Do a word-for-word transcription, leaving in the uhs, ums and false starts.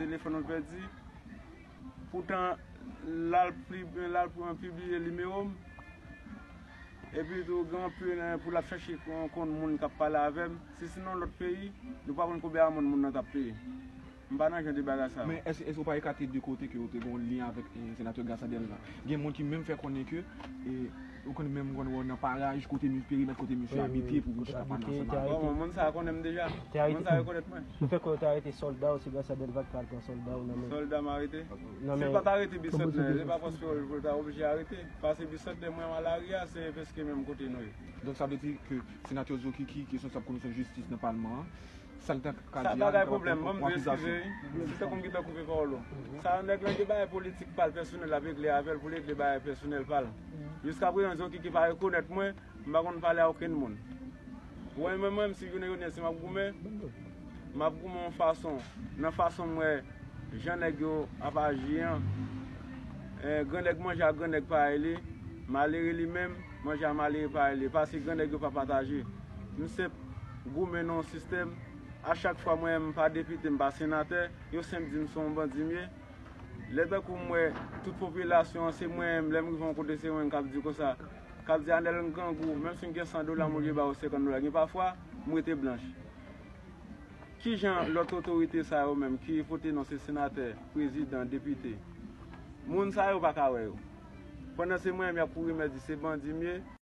Telefòn mwen pèdi. Poutan, l al pli byen, l al pran pibliye nimewo m. Epi tou, gen anpil, eh, pou l ap chache kon, konn moun k ap pale avè m. Si se nan lòt peyi, nou pa konn konbyen amand moun nan t ap peye. M pa nan jan de bagay sa yo. Men èske, èske ou pa ekate de kote ke ou te gen yon lyen avèk, eh, senatè Grace Adelva? Gen moun ki menm fè konnen ke, eh, ou konn menm konn wè nan paraj kote mi-, perimèt kote misye abite pou misye ta pale ansanm avè l. Bon, moun sa a konnen m deja. Moun sa a rekonèt mwen. Nou fè kwè yo te arete sòlda w, se Grace Adelva ki t al pran sòlda w nan men. Sòlda m arete? Si l pa t arete Bisòt nan, se pa paske yo ta oblije arete. Paske Bisòt nan mwen a lari a, se prèske menm kote nou ye. Donk sa vle di ke senatè Zokiki ki responsab komisyon jistis nan palman an, sa l ta ka di a, li ta pran kòm akizasyon. Se tankou m gentan koupe pawòl ou. Sa nèg lan gen bagay politik pa l pèsonèl l ap regle avè l pou l regle bagay pèsonèl pa l. Jiskaprezan Zokiki pa rekonèt mwen, m pa konn pale a okenn moun. Ou wè mwen menm, si jounen jodi a si m ap goumen, m ap goumen yon fason, nan fason m wè jan nèg yo ap aji an. Eh, grannèg manje ak grannèg parèy li, malere li menm manje a malere parèy li, paske grannèg yo pa pataje. M senp goumen nan yon sistèm, a chak fwa mwen menm m pa depite, m pa senatè, yo senp di m se yon bandi m ye. Lè tankou m wè tout popilasyon an se mwen menm, lè m rive yon kote se mwen menm k ap di konsa, k ap di Anèl m grangou, menm si m gen san dola m oblije ba yo senkant dola, gen pafwa m rete blanch. Kijan lòt otorite sa yo menm ki pote non se senatè, prezidan, depite, moun sa yo pa ka wè yo? Pandan se mwen menm y ap kouri mè di se bandi m ye.